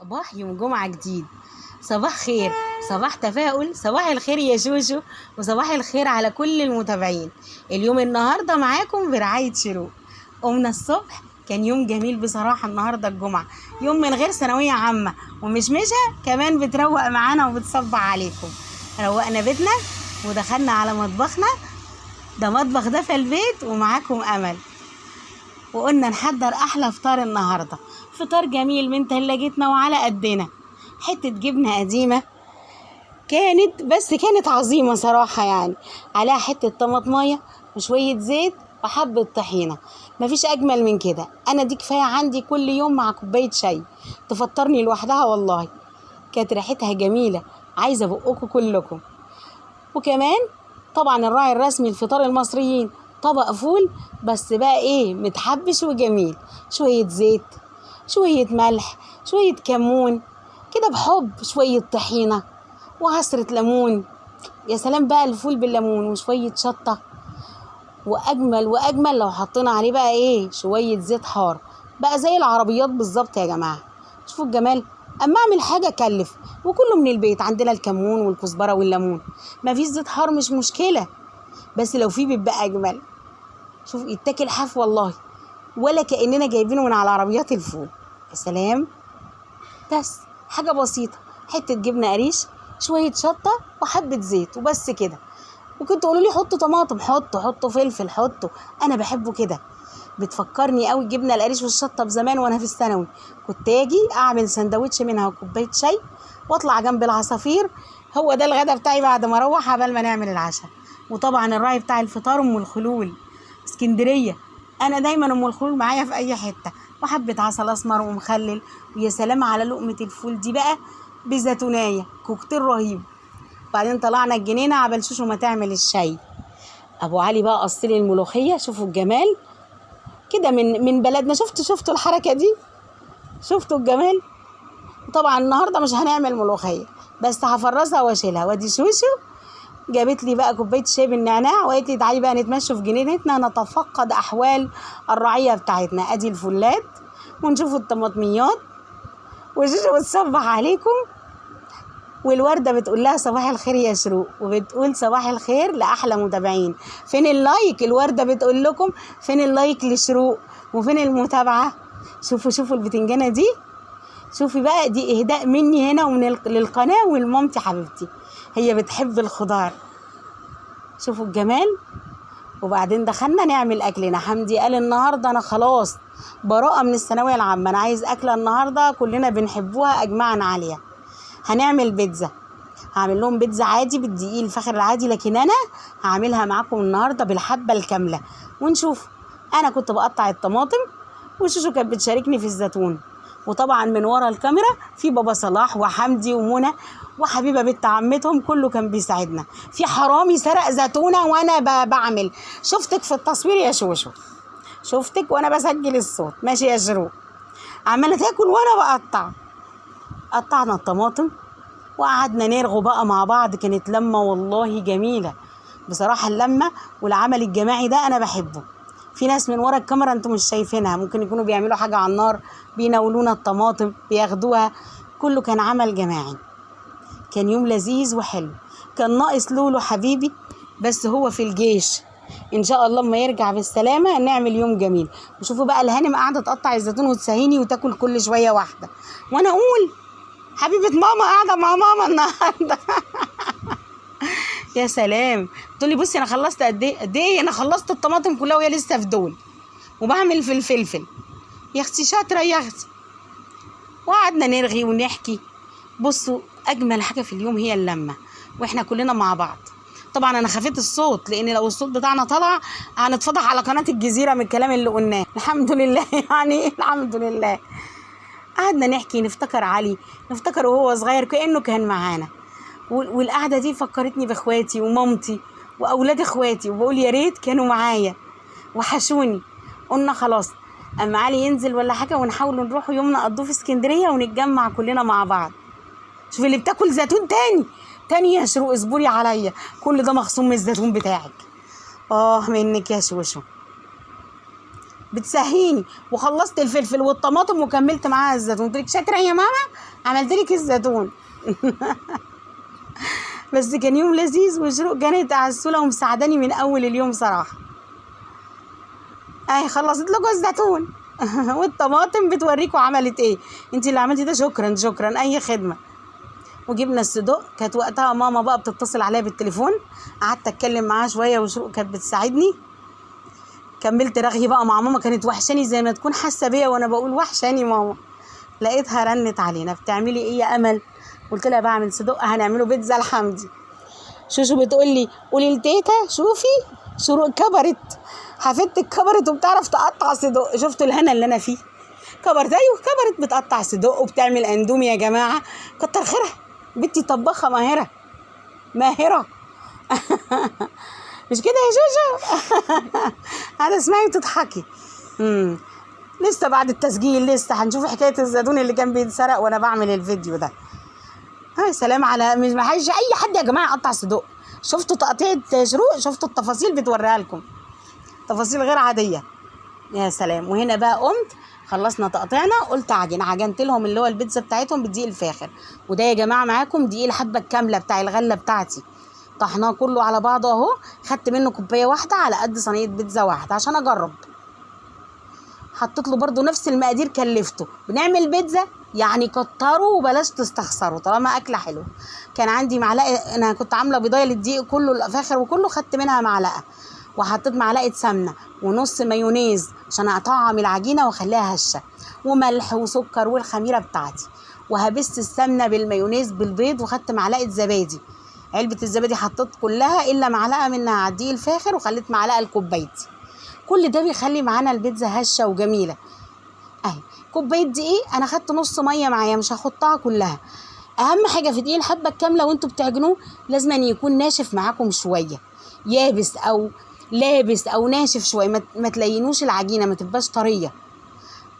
صباح يوم جمعة جديد، صباح خير، صباح تفاؤل، صباح الخير يا شوشو، وصباح الخير على كل المتابعين. اليوم النهاردة معاكم برعاية شروق. قمنا الصبح كان يوم جميل بصراحة. النهاردة الجمعة، يوم من غير ثانوية عامة، ومشمشة كمان بتروق معانا وبتصبح عليكم. روقنا بيتنا ودخلنا على مطبخنا، ده مطبخ ده في البيت، ومعاكم أمل. وقلنا نحضر احلى فطار النهارده، فطار جميل من تلاجتنا وعلى قدنا. حتة جبنه قديمة كانت، بس كانت عظيمة صراحة، يعني عليها حتة طماطمايه وشوية زيت وحبه طحينه، مفيش اجمل من كده. انا دي كفاية عندي كل يوم مع كوباية شاي تفطرني لوحدها، والله كانت ريحتها جميلة، عايزه بقكم كلكم. وكمان طبعا الراعي الرسمي لفطار المصريين طبق فول، بس بقى ايه، متحبش وجميل، شوية زيت، شوية ملح، شوية كمون كده بحب، شوية طحينة وعصرة ليمون. يا سلام بقى الفول بالليمون وشوية شطة، واجمل واجمل لو حطينا عليه بقى ايه، شوية زيت حار بقى زي العربيات بالظبط يا جماعة. شوفوا الجمال. اما اعمل حاجة اكلف، وكله من البيت، عندنا الكمون والكزبرة والليمون، مفيش زيت حار مش مشكلة، بس لو في بيبقى اجمل. شوف يتاكل حاف والله، ولا كأننا جايبينه من على عربيات الفول. يا سلام. بس حاجة بسيطة، حتة جبنة قريش، شوية شطة، وحبة زيت، وبس كده. ممكن تقولوا لي حطوا طماطم، حطوا، حطوا فلفل، حطوا، انا بحبه كده. بتفكرني قوي الجبنة القريش والشطة بزمان وانا في الثانوي، كنت اجي اعمل سندوتش منها وكوباية شاي واطلع جنب العصافير. هو ده الغدا بتاعي بعد ما اروح عبال ما نعمل العشاء. وطبعا الراعي بتاع الفطار ام الخلول اسكندرية، انا دايما ام الخلول معايا في اي حتة، وحبه عسل اسمر ومخلل. ويا سلام على لقمة الفول دي بقى بزيتونايه، كوكتيل رهيب. بعدين طلعنا الجنينة عبال شوشو ما تعمل الشاي. ابو علي بقى قص لي الملوخية، شوفوا الجمال كده من بلدنا. شفتوا الحركة دي، شفتوا الجمال. طبعا النهارده مش هنعمل ملوخية، بس هفرزها واشيلها. وادي شوشو جابت لي بقى كوباية شاي بالنعناع وقالت لي تعالي بقى نتمشى في جنينتنا نتفقد احوال الرعية بتاعتنا. ادي الفلات ونشوف الطماطميات، وشوشو بتصبح عليكم، والورده بتقول لها صباح الخير يا شروق، وبتقول صباح الخير لاحلى متابعين. فين ال like؟ الورده بتقول لكم فين ال like لشروق وفين المتابعة. شوفوا شوفوا البتنجانه دي، شوفي بقى دي اهداء مني هنا ومن للقناة ولمامتي حبيبتي، هي بتحب الخضار. شوفوا الجمال. وبعدين دخلنا نعمل اكلنا. حمدي قال النهارده انا خلاص براءه من الثانوية العامة، انا عايز اكله النهارده كلنا بنحبوها اجمعنا عليها. هنعمل بيتزا، هعمل لهم بيتزا عادي بالدقيق الفاخر العادي، لكن انا هعملها معاكم النهارده بالحبه الكاملة ونشوف. انا كنت بقطع الطماطم وشوشو كانت بتشاركني في الزيتون، وطبعا من ورا الكاميرا في بابا صلاح وحمدي ومنى وحبيبه بنت عمتهم، كله كان بيساعدنا. في حرامي سرق زيتونه وانا بعمل، شفتك في التصوير يا شوشو، شفتك وانا بسجل الصوت. ماشي يا شروق، عماله تاكل وانا بقطع. قطعنا الطماطم وقعدنا نرغو بقى مع بعض، كانت لمه والله جميلة بصراحة. اللمة والعمل الجماعي ده انا بحبه. في ناس من ورا الكاميرا انتم مش شايفينها، ممكن يكونوا بيعملوا حاجة على النار، بيناولونا الطماطم، بياخدوها، كله كان عمل جماعي. كان يوم لذيذ وحلو. كان ناقص لولو حبيبي، بس هو في الجيش، ان شاء الله اما يرجع بالسلامة نعمل يوم جميل. وشوفوا بقى الهانم قاعدة تقطع الزيتون وتسهيني وتاكل كل شوية واحدة، وانا اقول حبيبه ماما قاعدة مع ماما النهارده. يا سلام. تقول لي بصي انا خلصت قد ايه قد ايه، انا خلصت الطماطم كلها وهي لسه في دول، وبعمل في الفلفل. يا اختي شاطرة يا اختي. وقعدنا نرغي ونحكي. بصوا اجمل حاجة في اليوم هي اللمة واحنا كلنا مع بعض. طبعا انا خفيت الصوت، لان لو الصوت بتاعنا طلع هنتفضح على قناة الجزيرة من الكلام اللي قلناه. الحمد لله، يعني الحمد لله. قعدنا نحكي، نفتكر علي، نفتكر وهو صغير كانه كان معانا. والقعده دي فكرتني باخواتي ومامتي واولاد اخواتي، وبقول يا ريت كانوا معايا، وحشوني. قلنا خلاص اما علي ينزل ولا حاجة ونحاول نروح يوم نقضوه في اسكندرية ونتجمع كلنا مع بعض. شوف اللي بتاكل زيتون تاني تاني يا شروق، اصبري عليا، كل ده مخصوم من الزيتون بتاعك. اه منك يا شوشو. بتسهيني. وخلصت الفلفل والطماطم وكملت معاها الزيتون. قلت لك شاطرة يا ماما، عملت لك الزيتون. بس كان يوم لذيذ، وشروق كانت عسوله ومساعداني من اول اليوم صراحة. اهي خلصت لكم الزيتون والطماطم، بتوريكم عملت ايه. انت اللي عملتي ده، شكرا شكرا، اي خدمة. وجبنا الصدق. كانت وقتها ماما بقى بتتصل عليا بالتليفون، قعدت اتكلم معاها شوية وشروق كانت بتساعدني. كملت رغي بقى مع ماما، كانت وحشاني زي ما تكون حاسه بيا وانا بقول وحشاني ماما. لقيتها رنت علينا، بتعملي ايه يا امل؟ قلت لها بعمل صدق، هنعمله بيتزا الحمدي. شوشو بتقول لي قولي لتيتا شوفي شروق كبرت، حفيدتك كبرت وبتعرف تقطع صدق. شفتوا الهنا اللي انا فيه؟ كبرت، ايوه كبرت، بتقطع صدق وبتعمل اندومي يا جماعة، كتر خيرها بنتي، طباخه ماهره ماهره. مش كده يا شوشو؟ انا اسمعي وتضحكي. لسه بعد التسجيل لسه هنشوف حكاية الزيتون اللي كان بيتسرق وانا بعمل الفيديو ده. هاي سلام على مش ما حدش اي حد يا جماعة يقطع صدق. شفتوا تقطيعه شروق؟ شفتوا التفاصيل بتوريها لكم، تفاصيل غير عادية. يا سلام. وهنا بقى قمت خلصنا تقطيعنا، قلت عجن، عجنت لهم اللي هو البيتزا بتاعتهم بالدقيق الفاخر. وده يا جماعة معاكم دقيق الحبة الكاملة بتاع الغلة بتاعتي، طحناه كله على بعضه اهو. خدت منه كوباية واحدة على قد صينية بيتزا واحدة عشان اجرب. حطيت له برده نفس المقادير، كلفته. بنعمل بيتزا يعني كتروا وبلاش تستخسروا طالما اكله حلوة. كان عندي معلقه، انا كنت عامله بيضايه للدقيق كله الفاخر وكله، خدت منها معلقه وحطيت معلقه سمنه ونص مايونيز عشان اطعم العجينة واخليها هشه، وملح وسكر والخميره بتاعتي. وهبست السمنة بالمايونيز بالبيض، وخدت معلقه زبادي، علبة الزبادي حطيت كلها الا معلقه منها على الدقيق الفاخر، وخليت معلقه لكوبايتي. كل ده بيخلي معانا البيتزا هشه وجميلة. اهي كوباية دقيق، انا خدت نص مية معايا مش هحطها كلها. اهم حاجة في دقيق الحبة الكاملة وانتوا بتعجنوه لازم أن يكون ناشف معاكم شوية، يابس او لابس او ناشف شوية، ما تلينوش العجينة، ما تبقاش طرية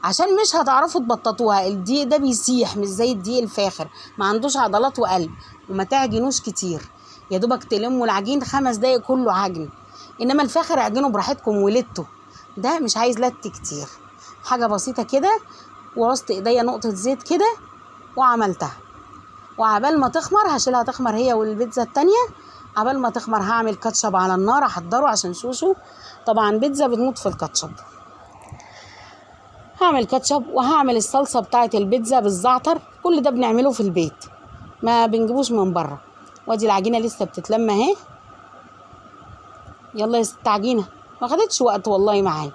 عشان مش هتعرفوا تبططوها. الدقيق ده بيسيح مش زي الدقيق الفاخر، ما عندوش عضلات وقلب. وما تعجنوش كتير، يا دوبك تلموا العجين 5 دقايق كله عجن. انما الفاخر اعجنوا براحتكم ولدته، ده مش عايز لت كتير، حاجة بسيطة كده. وعصت ايديا نقطة زيت كده وعملتها. وعبال ما تخمر هشيلها تخمر هي والبيتزا التانية. عبال ما تخمر هعمل كاتشب على النار احضره عشان شوشو طبعا بيتزا بتموت في الكاتشب. هعمل كاتشب وهعمل الصلصه بتاعه البيتزا بالزعتر. كل ده بنعمله في البيت، ما بنجيبوش من بره. وادي العجينة لسه بتتلم اهي. يلا يا ست عجينه، ما خدتش وقت والله معايا.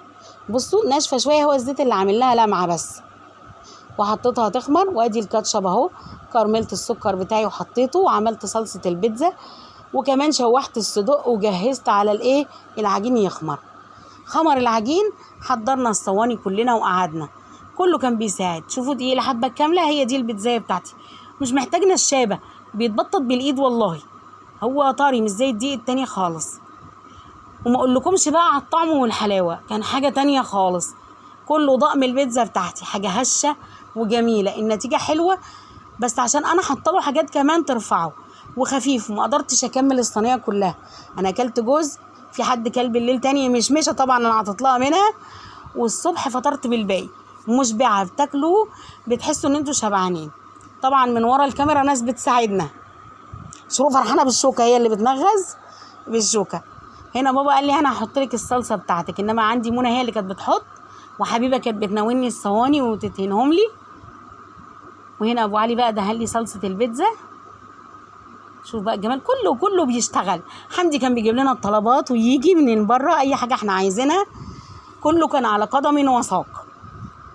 بصوا ناشفة شوية، هو الزيت اللي عامل لها لمعة بس. وحطيتها تخمر. وادي الكاتشب اهو، كرملت السكر بتاعي وحطيته، وعملت صلصه البيتزا، وكمان شوحت الصدق وجهزت على الايه العجين يخمر. خمر العجين، حضرنا الصواني كلنا وقعدنا، كله كان بيساعد. شوفوا دي الحبة الكاملة، هي دي البيتزايه بتاعتي، مش محتاج نشابه، بيتبطط بالايد والله، هو طري مش زي الدقيق التاني خالص. وما اقولكمش بقى على الطعم والحلاوه، كان حاجة تانية خالص. كله ضقم البيتزا بتاعتي، حاجة هشه وجميلة، النتيجة حلوة، بس عشان انا حاطه له حاجات كمان ترفعه، وخفيف. وما قدرتش اكمل الصينية كلها، انا اكلت جزء، في حد كل بالليل تاني مشمشه طبعا انا عطيت لها منها، والصبح فطرت بالباقي. مشبعة، بتاكلوا بتحسوا ان انتوا شبعانين. طبعا من ورا الكاميرا ناس بتساعدنا، شروق فرحانة بالشوكة، هي اللي بتنغز بالشوكة. هنا بابا قال لي انا هحط لك الصلصه بتاعتك، انما عندي منى هي اللي كانت بتحط، وحبيبه كانت بتناولني الصواني وتدهنهم لي. وهنا ابو علي بقى دهن لي صلصه البيتزا. شوف بقى الجمال، كله كله بيشتغل. حمدي كان بيجيب لنا الطلبات ويجي من بره اي حاجة احنا عايزينها، كله كان على قدم وساق.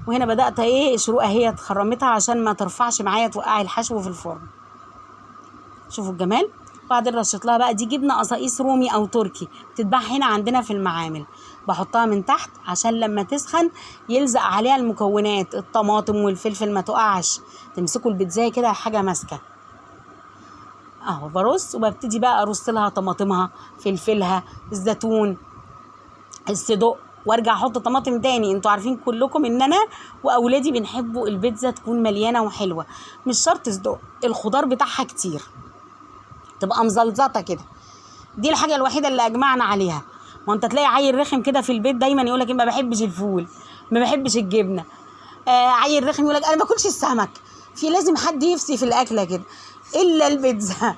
وهنا بدات ايه شروق هي تخرمتها عشان ما ترفعش معايا توقعي الحشو في الفرن. شوفوا الجمال. بعدين رشيت لها بقى دي جبنه قصاقيص رومي او تركي، بتتباع هنا عندنا في المعامل. بحطها من تحت عشان لما تسخن يلزق عليها المكونات، الطماطم والفلفل ما تقعش، تمسكوا البيتزايه كده حاجة ماسكه. اهو برص، وببتدي بقى ارص لها طماطمها، فلفلها، الزيتون، الصدق، وارجع احط طماطم تاني. انتوا عارفين كلكم ان انا واولادي بنحبوا البيتزا تكون مليانة وحلوه، مش شرط صدق، الخضار بتاعها كتير، تبقى مزلزطه كده. دي الحاجة الوحيدة اللي اجمعنا عليها. ما انت تلاقي عيل رخم كده في البيت دايما يقولك ما بحبش الفول، ما بحبش الجبنة. عيل رخم يقول لك انا ما باكلش السمك. في لازم حد يفسي في الاكلة كده، الا البيتزا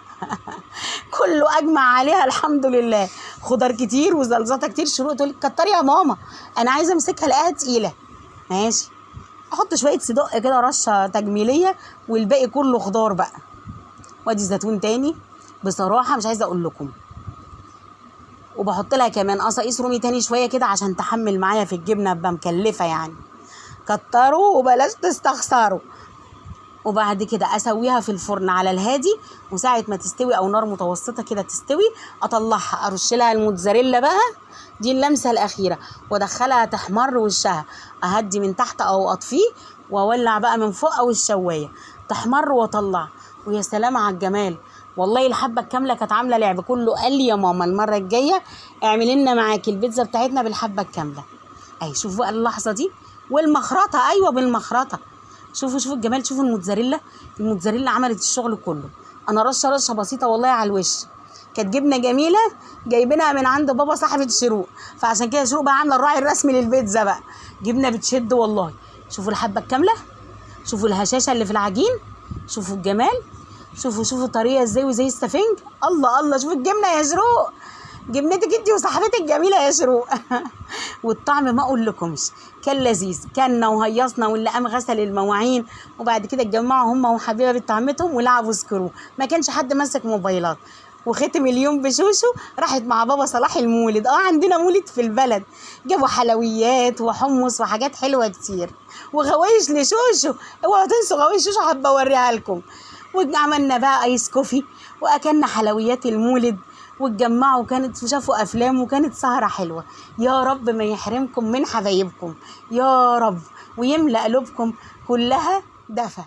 كله اجمع عليها الحمد لله. خضار كتير وزلزطه كتير. شروق تقول لي كتري يا ماما، انا عايزه امسكها الاقيها تقيلة. ماشي، احط شوية صدق كده رشه تجميليه، والباقي كله خضار بقى. وادي زيتون تاني، بصراحة مش عايزه اقول لكم. وبحط لها كمان قصاقيص رومي تاني شوية كده عشان تحمل معايا في الجبنة، ابقى مكلفة يعني. كتروا وبلاش تستخسروا. وبعد كده اسويها في الفرن على الهادي، وساعة ما تستوي او نار متوسطه كده تستوي اطلعها، ارش لها الموتزاريلا بقى، دي اللمسة الاخيرة، وادخلها تحمر وشها، اهدي من تحت او اطفيه، واولع بقى من فوق او الشوايه تحمر واطلع. ويا سلام على الجمال، والله الحبة الكاملة كانت عامله لعب. كله قال لي يا ماما المرة الجاية اعملي لنا معاكي البيتزا بتاعتنا بالحبه الكاملة. اهي شوفوا بقى اللحظة دي، والمخرطه، ايوه بالمخرطه. شوفوا شوفوا الجمال، شوفوا الموتزاريلا، الموتزاريلا عملت الشغل كله. انا رشه رشه بسيطة والله على الوش. كانت جبنه جميلة جايبينها من عند بابا صاحبه شروق، فعشان كده شروق بقى عامله الراعي الرسمي للبيتزا بقى. جبنه بتشد والله. شوفوا الحبة الكاملة، شوفوا الهشاشه اللي في العجين، شوفوا الجمال، شوفوا شوفوا الطريقة ازاي وزي السفنج. الله الله، شوفوا الجبنة يا شروق، جبنتك انتي وصاحبتك الجميلة يا شروق. والطعم ما اقول لكمش كان لذيذ. كلنا وهيصنا، واللي قام غسل المواعين، وبعد كده اتجمعوا هم وحبيبه بنت عمتهم ولعبوا سكرو، ما كانش حد ماسك موبايلات. وختم اليوم بشوشو راحت مع بابا صلاح المولد. عندنا مولد في البلد، جابوا حلويات وحمص وحاجات حلوة كتير، وغوايش لشوشو، اوعوا تنسوا غوايش شوشو، حابة اوريها لكم. وعملنا بقى ice coffee، واكلنا حلويات المولد، واتجمعوا وكانت وشافوا افلام، وكانت سهره حلوة. يا رب ما يحرمكم من حبايبكم يا رب، ويملأ قلوبكم كلها دفى.